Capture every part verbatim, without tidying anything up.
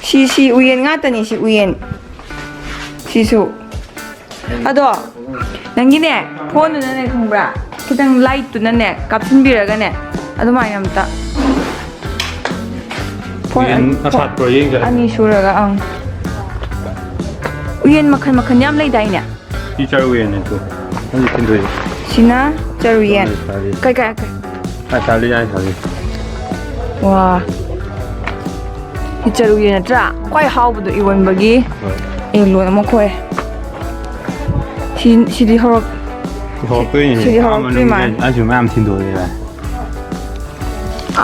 ꯁꯤ, ꯁꯤ ꯎꯌꯦꯟ ꯉꯥꯛꯇꯅꯤ, ꯁꯤ ꯎꯌꯦꯟ꯫ ꯁꯤꯁꯨ꯫ ꯑꯗꯣ, ꯅꯪꯒꯤꯅꯦ, ꯐꯣꯟꯗꯨꯅꯅꯦ, ꯈꯪꯕ꯭ꯔꯥ? ꯈꯤꯇꯪ ꯂꯥꯏꯠꯇꯨꯅꯅꯦ, ꯀꯥꯞꯁꯤꯟꯕꯤꯔꯒꯅꯦ, ꯑꯗꯨꯃꯥꯏꯅ ꯑꯝꯇ꯫ ꯐꯣꯟ ꯎꯌꯦꯟ ꯑꯅꯤ, ꯑꯁꯥꯠꯄ꯭ꯔꯣ ꯌꯦꯡꯁꯦ? ꯑꯅꯤ ꯁꯨꯔꯒ, ꯑꯪ꯫ ꯎꯌꯦꯟ ꯃꯈꯜ ꯃꯈꯜ ꯌꯥꯝ ꯂꯩꯗꯥꯏꯅꯦ? ꯁꯤ ꯆꯔꯨ ꯌꯦꯟꯅꯦ ꯇꯨ꯫ ꯍꯧꯖꯤꯛ ꯊꯤꯟꯗꯣꯛꯏ꯫ ꯁꯤꯅ ꯆꯔꯨ ꯌꯦꯟ꯫ ꯆꯥꯔꯤ, ꯆꯥꯔꯤ꯫ ꯀꯩ, ꯀꯩ, ꯀꯩ? ꯑꯥ, ꯆꯥꯔꯤ, ꯌꯥꯏ, ꯆꯥꯔꯤ꯫ ꯋꯥ꯫ ꯁꯤ ꯆꯔꯨ ꯌꯦꯟ ꯅꯠꯇ꯭ꯔꯥ? ꯈ꯭ꯋꯥꯏ ꯍꯥꯎꯕꯗꯣ ꯏꯔꯣꯟꯕꯒꯤ꯫ ꯍꯣꯏ꯫ ꯑꯦ, ꯂꯣꯟ ꯑꯃ ꯈꯣꯏ꯫ ꯁꯤ, ꯁꯤꯗꯤ ꯍꯧꯔꯛ-, ꯍꯧꯔꯛꯇꯣꯏꯅꯦ꯫ ꯁꯤꯗꯤ ꯑꯥ, ꯍꯧꯔꯛꯇ꯭ꯔꯤ ꯃꯅꯨꯡꯗ ꯃꯥꯜꯂꯦ꯫ ꯑꯩꯁꯨ ꯃꯌꯥꯝ ꯊꯤꯟꯗꯣꯛꯑꯦ ꯚꯥꯏ꯫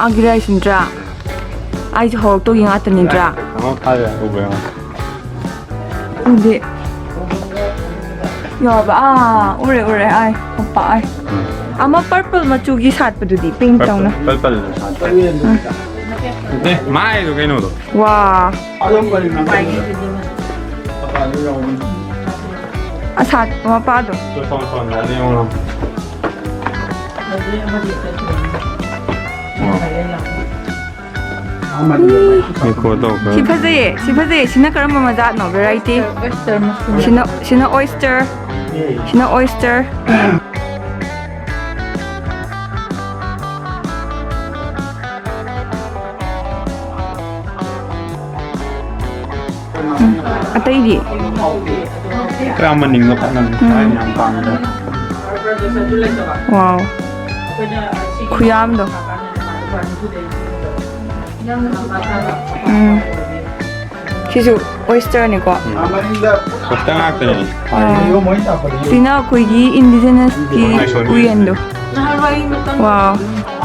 ꯑꯥꯒꯤ ꯔꯥꯏꯁ ꯅꯠꯇ꯭ꯔꯥ? ꯑꯩꯁꯨ ꯍꯧꯔꯛꯇꯧꯒꯤ ꯉꯥꯛꯇꯅꯤ ꯅꯠꯇ꯭ꯔꯥ? ꯑꯃ ꯐꯥꯔꯦ, ꯎꯕ꯭ꯔꯥ ꯌꯦꯡꯉꯣ꯫ ꯎꯗꯦ꯫ ꯌꯥꯎꯔꯕ? ꯑꯥ, ꯎꯔꯦ, ꯎꯔꯦ꯫ ꯑꯥꯏ, ꯃꯄꯥ ꯑꯥꯏ꯫ ꯎꯝ꯫ ꯑꯃ purple ꯃꯆꯨꯒꯤ ꯁꯥꯠꯄꯗꯨꯗꯤ, pink ꯇꯧꯅ꯫ Purple, purple ꯁꯥꯠꯄ꯫ ꯎꯝ꯫ ꯑꯦ, ꯃꯥꯏꯗꯣ ꯀꯩꯅꯣꯗꯣ꯫ ꯋꯥ꯫ ꯑꯁꯥꯠꯄ ꯃꯄꯥꯗꯣ꯫ ꯉꯥꯏꯈꯣ, ꯇꯧꯈ꯭ꯔꯦ꯫ ꯁꯤ ꯐꯖꯩꯌꯦ, ꯁꯤ ꯐꯖꯩꯌꯦ꯫ ꯁꯤꯅ ꯀꯔꯝꯕ ꯃꯖꯥꯠꯅꯣ, variety? Oyster mushroom꯫ ꯁꯤꯅ, ꯁꯤꯅ oyster, ꯁꯤꯅ oyster꯫ ꯎꯝ, ꯑꯇꯩꯗꯤ? ꯈꯔ ꯃꯅꯤꯡꯗ ꯐꯠ ꯅꯝ-, ꯎꯝ꯫ ꯌꯥꯝ ꯄꯥꯝꯃꯦ꯫ Wow꯫ ꯈꯨꯌꯥꯝꯗꯣ꯫ ꯎꯝ꯫ ꯁꯤꯁꯨ oysterꯅꯤꯀꯣ? ꯎꯝ꯫ Oyster ꯉꯥꯛꯇꯅꯦ꯫ ꯑꯥ꯫ ꯁꯤꯅ ꯑꯩꯈꯣꯏꯒꯤ indigenousꯀꯤ ꯎꯌꯦꯟꯗꯣ꯫ Wow꯫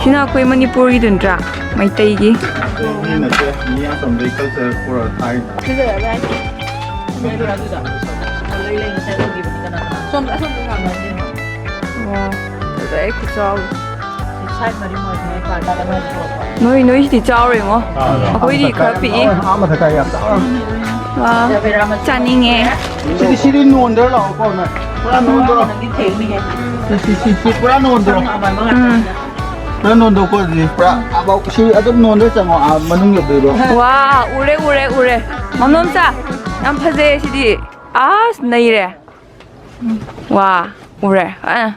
ꯁꯤꯅ ꯑꯩꯈꯣꯏ ꯃꯅꯤꯄꯨꯔꯒꯤꯗꯨ ꯅꯠꯇ꯭ꯔꯥ? ꯃꯩꯇꯩꯒꯤ꯫ ꯃꯤ ꯅꯠꯇꯦ, ꯃꯤ ꯑꯁꯣꯝꯗꯩ culture ꯄꯨꯔꯛꯑ ꯊꯥꯏꯅꯤ꯫ ꯁꯣꯝꯗ, ꯑꯁꯣꯝꯗ ꯁꯥꯟꯅꯁꯤ꯫ Wow꯫ ꯐꯖꯩ ꯈꯨꯆꯥꯎꯗꯣ꯫ ꯅꯣꯏ, ꯅꯣꯏꯁꯤꯗꯤ ꯆꯥꯎꯔꯦꯉꯣ꯫ ꯑꯩꯈꯣꯏꯗꯤ ꯈꯔ ꯄꯤꯛꯏ꯫ ꯑꯥ, ꯃꯊꯛ ꯀꯥꯏ ꯌꯥꯝ ꯆꯥꯎꯔꯦ꯫ ꯋꯥ, ꯆꯥꯅꯤꯡꯉꯦ꯫ ꯁꯤꯗꯤ, ꯁꯤꯗꯤ ꯅꯣꯟꯗ꯭ꯔ ꯂꯥꯛꯑꯣꯀꯣ, ꯅꯣꯏ꯫ ꯄꯨꯔꯥ ꯅꯣꯟꯗ꯭ꯔꯣ? ꯁꯤ, ꯁꯤ, ꯁꯤ, ꯁꯤ, ꯄꯨꯔꯥ ꯅꯣꯟꯗ꯭ꯔꯣ? ꯎꯝ꯫ ꯈꯔ ꯅꯣꯟꯊꯣꯛꯀꯣ ꯑꯗꯨꯗꯤ꯫ ꯄꯨꯔꯥ ꯑꯥꯐꯥꯎ ꯁꯤ ꯑꯗꯨꯝ ꯅꯣꯟꯗꯣꯏ ꯆꯪꯉꯣ, ꯑꯥ ꯃꯅꯨꯡ ꯌꯧꯗꯣꯏꯔꯣ? ꯋꯥ, ꯎꯔꯦ, ꯎꯔꯦ, ꯎꯔꯦ꯫ ꯃꯝꯂꯣꯝꯆꯥ, ꯌꯥꯝ ꯐꯖꯩꯌꯦ ꯁꯤꯗꯤ꯫ ꯑꯁ, ꯅꯩꯔꯦ꯫ ꯋꯥ, ꯎꯔꯦ꯫ ꯑ꯫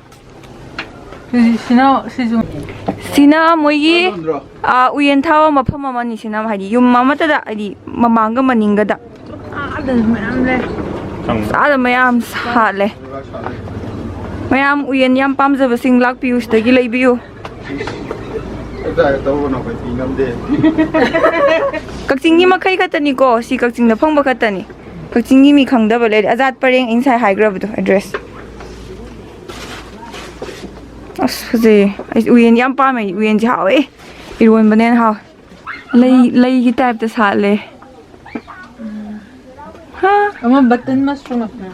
ꯁꯤꯅ, ꯁꯤꯁꯨ꯫ ꯁꯤꯅ ꯃꯣꯏꯒꯤ, ꯅꯣꯟꯗ꯭ꯔꯣ? ꯑꯥ, ꯎꯌꯦꯟ ꯊꯥꯕ ꯃꯐꯝ ꯑꯃꯅꯤ꯫ ꯁꯤꯅ ꯍꯥꯏꯗꯤ ꯌꯨꯝ ꯑꯃꯠꯇꯗ ꯍꯥꯏꯗꯤ ꯃꯃꯥꯡꯒ ꯃꯅꯤꯡꯒꯗ꯫ ꯑꯥꯗꯁꯨ ꯃꯌꯥꯝ ꯂꯩ꯫ ꯑꯥꯗ ꯃꯌꯥꯝ ꯁꯥꯠꯂꯦ꯫ ꯃꯌꯥꯝ ꯎꯌꯦꯟ ꯌꯥꯝ ꯄꯥꯝꯖꯕꯁꯤꯡ ꯂꯥꯛꯄꯤꯌꯨ, ꯁꯤꯗꯒꯤ ꯂꯩꯕꯤꯌꯨ꯫ ꯀꯛꯆꯤꯡꯒꯤ ꯃꯈꯩ ꯈꯛꯇꯅꯤꯀꯣ, ꯁꯤ ꯀꯛꯆꯤꯡꯗ ꯐꯪꯕ ꯈꯛꯇꯅꯤ꯫ ꯀꯛꯆꯤꯡꯒꯤ ꯃꯤ ꯈꯪꯗꯕ ꯂꯩꯔꯦ꯫ ꯑꯖꯥꯠ ꯄꯔꯦꯡ ꯑꯩ ꯉꯁꯥꯏ ꯍꯥꯏꯈ꯭ꯔꯕꯗꯣ ꯑꯦꯗ꯭ꯔꯦꯁ꯫ ꯑꯁ, ꯐꯖꯩꯌꯦ꯫ ꯑꯩ ꯎꯌꯦꯟ ꯌꯥꯝ ꯄꯥꯝꯃꯦ꯫ ꯎꯌꯦꯟꯁꯦ ꯍꯥꯎꯋꯦ꯫ ꯏꯔꯣꯟꯕꯅ ꯍꯦꯟꯅ ꯍꯥꯎꯋꯦ꯫ ꯂꯩ, ꯂꯩꯒꯤ ꯇꯥꯏꯞꯇ ꯁꯥꯠꯂꯦ꯫ ꯍꯥ? ꯑꯃ ꯕꯇꯟ ꯃꯆꯨ꯫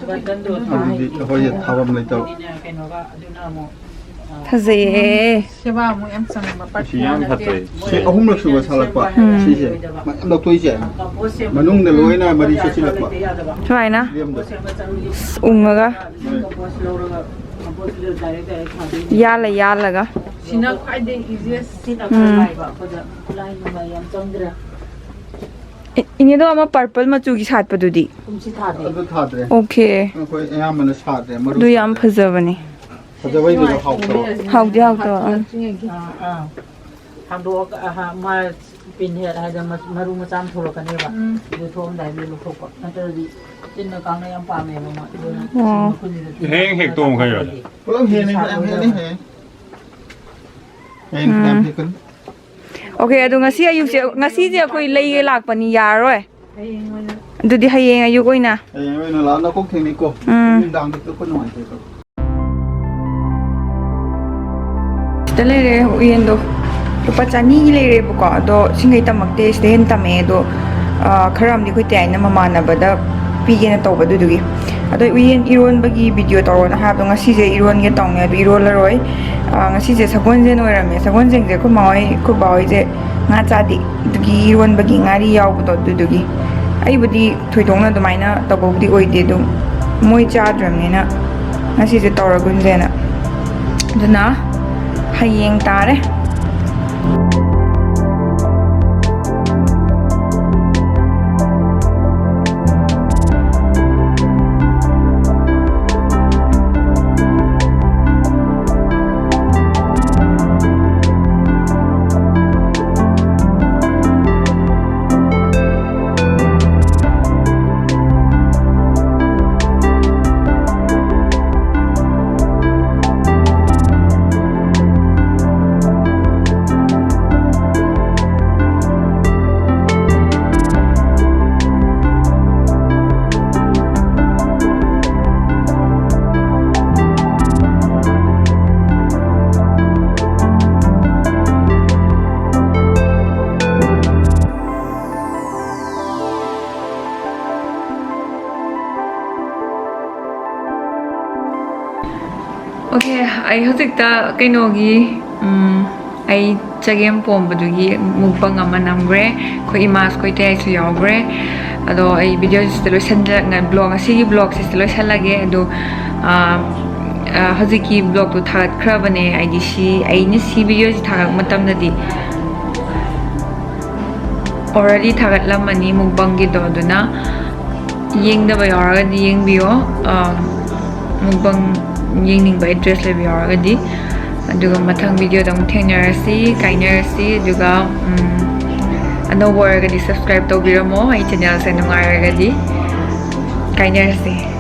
ꯕꯇꯟꯗꯣ ꯑꯗꯨꯗꯤ ꯑꯩꯈꯣꯏꯁꯦ ꯊꯥꯐꯝ ꯂꯩꯇꯕ꯫ ꯀꯩꯅꯣꯒ ꯑꯗꯨꯅ ꯑꯃꯨꯛ, ꯑ, ꯐꯖꯩꯌꯦ꯫ ꯁꯦꯕꯥ ꯑꯃꯨꯛ ꯌꯥꯝ ꯆꯪꯕ꯫ ꯁꯤ ꯌꯥꯝ ꯐꯖꯩ꯫ ꯁꯤ ꯑꯍꯨꯝꯂꯛ ꯁꯨꯕ ꯁꯥꯠꯂꯛꯄ꯫ ꯎꯝ꯫ ꯁꯤꯁꯦ ꯃꯌꯥꯝ ꯂꯧꯊꯣꯛꯏꯁꯦ꯫ ꯃꯅꯨꯡꯗ ꯂꯣꯏꯅ ꯃꯔꯤ ꯆꯠꯁꯤꯜꯂꯛꯄ꯫ ꯁꯨꯃꯥꯏꯅ? ꯂꯦꯝꯗꯣ꯫ ꯑꯁ, ꯎꯪꯉꯒ꯫ ꯌꯥꯜꯂ ꯌꯥꯜꯂꯒ꯫ ꯁꯤꯅ ꯈ꯭ꯋꯥꯏꯗꯒꯤ easiest꯫ ꯎꯝ꯫ ꯈꯨꯠꯂꯥꯏ ꯅꯨꯡꯂꯥꯏ ꯌꯥꯝ ꯆꯪꯗ꯭ꯔꯦ꯫ ꯏ-, ꯏꯅꯦꯗꯣ ꯑꯃ purple ꯃꯆꯨꯒꯤ ꯁꯥꯠꯄꯗꯨꯗꯤ? ꯀꯨꯝꯁꯤ ꯊꯥꯗꯦ꯫ ꯑꯗꯨ ꯊꯥꯗ꯭ꯔꯦ꯫ Okay꯫ ꯑꯩꯈꯣꯏ ꯑꯌꯥꯝꯕꯅ ꯁꯥꯗ꯭ꯔꯦ, ꯃꯔꯨ ꯑꯗꯨ ꯌꯥꯝ ꯁꯥꯗ꯭ꯔꯦ꯫ ꯐꯖꯕꯅꯦ꯫ ꯐꯖꯕꯩꯗꯨꯗ ꯍꯥꯎꯇꯕ꯫ ꯍꯥꯎꯗꯤ ꯍꯥꯎꯇꯕ, ꯑꯪ꯫ ꯑꯥ, ꯑꯥ꯫ ꯍꯥꯡꯗꯣꯛꯑꯒ, ꯑꯍ, ꯃꯥ pin head ꯍꯥꯏꯗꯅ ꯃ-, ꯃꯔꯨ ꯃꯆꯥ ꯑꯃ ꯊꯣꯛꯂꯛꯀꯅꯦꯕ꯫ ꯎꯝ꯫ ꯑꯗꯨ ꯊꯣꯛꯑꯝꯗꯥꯏꯗ ꯂꯧꯊꯣꯛꯄ꯫ ꯅꯠꯇ꯭ꯔꯗꯤ ꯇꯤꯟꯅ ꯀꯥꯡꯅ ꯌꯥꯝ ꯄꯥꯝꯃꯦꯕ ꯃꯥ꯫ ꯑꯗꯨꯅ ꯑꯣ꯫ ꯃꯈꯨꯟꯁꯤꯗ ꯇꯤꯟꯅ ꯍꯌꯦꯡ ꯍꯦꯛꯇꯣꯛꯑꯣ ꯍꯥꯏꯔꯣ? ꯄꯨꯂꯞ ꯍꯦꯛꯅꯤ, ꯃꯌꯥꯝ ꯍꯦꯛꯅꯤ ꯍꯌꯦꯡ꯫ ꯍꯌꯦꯡ ꯃꯌꯥꯝ ꯎꯝ꯫ ꯍꯦꯛꯀꯅꯤ꯫ Okay, ꯑꯗꯣ ꯉꯁꯤ ꯑꯌꯨꯛꯁꯦ, ꯉꯁꯤꯁꯦ ꯑꯩꯈꯣꯏ ꯂꯩꯒꯦ ꯂꯥꯛꯄꯅꯤ, ꯌꯥꯔꯔꯣꯏ꯫ ꯍꯌꯦꯡ ꯑꯣꯏꯅ꯫ ꯑꯗꯨꯗꯤ ꯍꯌꯦꯡ ꯑꯌꯨꯛ ꯑꯣꯏꯅ꯫ ꯍꯌꯦꯡ ꯑꯣꯏꯅ ꯂꯥꯛꯑꯣ, ꯅꯀꯣꯛ ꯊꯦꯡꯅꯤꯀꯣ꯫ ꯎꯝ꯫ ꯅꯨꯡꯗꯥꯡꯗ ꯇꯨꯞꯄ ꯅꯨꯡꯉꯥꯏꯇꯦꯀꯣ꯫ ꯁꯤꯗ ꯂꯩꯔꯦ ꯎꯌꯦꯟꯗꯣ꯫ ꯂꯨꯄꯥ ꯆꯅꯤꯒꯤ ꯂꯩꯔꯦꯕꯀꯣ꯫ ꯑꯗꯣ ꯁꯤꯡꯈꯩ ꯇꯝꯃꯛꯇꯦ, ꯁꯤꯗ ꯍꯦꯟꯅ ꯇꯝꯃꯛꯑꯦ꯫ ꯑꯗꯣ, ꯑ, ꯈꯔ ꯑꯃꯗꯤ ꯑꯩꯈꯣꯏ ꯇꯌꯥꯏꯅ ꯃꯃꯥꯟꯅꯕꯗ ꯄꯤꯒꯦꯅ ꯇꯧꯕ, ꯑꯗꯨꯗꯨꯒꯤ꯫ ꯑꯗꯣ ꯎꯌꯦꯟ ꯏꯔꯣꯟꯕꯒꯤ video ꯇꯧꯔꯣꯅ ꯍꯥꯏꯕꯗꯣ ꯉꯁꯤꯁꯦ ꯏꯔꯣꯟꯒꯦ ꯇꯧꯅꯦ, ꯑꯗꯨ ꯏꯔꯣꯜꯂꯔꯣꯏ꯫ ꯑ, ꯉꯁꯤꯁꯦ ꯁꯒꯣꯜꯁꯦꯟ ꯑꯣꯏꯔꯝꯃꯦ꯫ ꯁꯒꯣꯜꯁꯦꯟꯁꯦ ꯑꯩꯈꯣꯏ ꯃꯥ ꯍꯣꯏ, ꯑꯩꯈꯣꯏ ꯕꯥ ꯍꯣꯏꯁꯦ ꯉꯥ ꯆꯥꯗꯦ꯫ ꯑꯗꯨꯒꯤ ꯏꯔꯣꯟꯕꯒꯤ ꯉꯥꯔꯤ ꯌꯥꯎꯕꯗꯣ ꯑꯗꯨꯗꯨꯒꯤ꯫ ꯑꯩꯕꯨꯗꯤ ꯊꯣꯏꯗꯣꯛꯅ ꯑꯗꯨꯃꯥꯏꯅ ꯇꯧꯕꯕꯨꯗꯤ ꯑꯣꯏꯗꯦ, ꯑꯗꯨꯝ ꯃꯣꯏ ꯆꯥꯗ꯭ꯔꯕꯅꯤꯅ ꯉꯁꯤꯁꯦ ꯇꯧꯔꯒꯨꯝꯁꯦꯅ꯫ ꯑꯗꯨꯅ ꯍꯌꯦꯡ ꯇꯥꯔꯦ꯫ Okay, ꯑꯩ ꯍꯧꯖꯤꯛꯇ ꯀꯩꯅꯣꯒꯤ, ꯎꯝ, ꯑꯩ ꯆꯒꯦꯝ ꯄꯣꯝꯕꯗꯨꯒꯤ mukbang ꯑꯃ ꯅꯝꯈ꯭ꯔꯦ꯫ ꯑꯩꯈꯣꯏ ꯏꯃꯥꯁ ꯈꯣꯏ ꯇꯌꯥꯏꯁꯨ ꯌꯥꯎꯈ꯭ꯔꯦ꯫ ꯑꯗꯣ ꯑꯩ video ꯁꯤꯗ ꯂꯣꯏꯁꯤꯟꯖꯔꯛꯅ-, vlog, ꯉꯁꯤꯒꯤ vlog ꯁꯤ ꯁꯤꯗ ꯂꯣꯏꯁꯤꯜꯂꯒꯦ꯫ ꯑꯗꯣ, ꯑꯥ, ꯑꯥ, ꯍꯧꯖꯤꯛꯀꯤ vlog ꯇꯣ ꯊꯥꯒꯠꯈ꯭ꯔꯕꯅꯦ꯫ ꯑꯩꯗꯤ ꯁꯤ, ꯑꯩꯅ ꯁꯤ video ꯁꯤ ꯊꯥꯒꯠꯄ ꯃꯇꯝꯗꯗꯤ already ꯊꯥꯒꯠꯂꯝꯃꯅꯤ mukbang ꯒꯤꯗꯣ꯫ ꯑꯗꯨꯅ ꯌꯦꯡꯗꯕ ꯌꯥꯎꯔꯒꯗꯤ ꯌꯦꯡꯕꯤꯌꯣ, ꯑꯥ, mukbang ꯌꯦꯡꯅꯤꯡꯕ interest ꯂꯩꯕ ꯌꯥꯎꯔꯒꯗꯤ꯫ ꯑꯗꯨꯒ ꯃꯊꯪ video ꯗ ꯑꯃꯨꯛ ꯊꯦꯡꯅꯔꯁꯤ, ꯀꯥꯏꯅꯔꯁꯤ꯫ ꯑꯗꯨꯒ, ꯎꯝ, ꯑꯅꯧꯕ ꯑꯣꯏꯔꯒꯗꯤ subscribe ꯇꯧꯕꯤꯔꯝꯃꯣ ꯑꯩ channel ꯁꯦ ꯅꯨꯡꯉꯥꯏꯔꯒꯗꯤ꯫ ꯀꯥꯏꯅꯔꯁꯤ꯫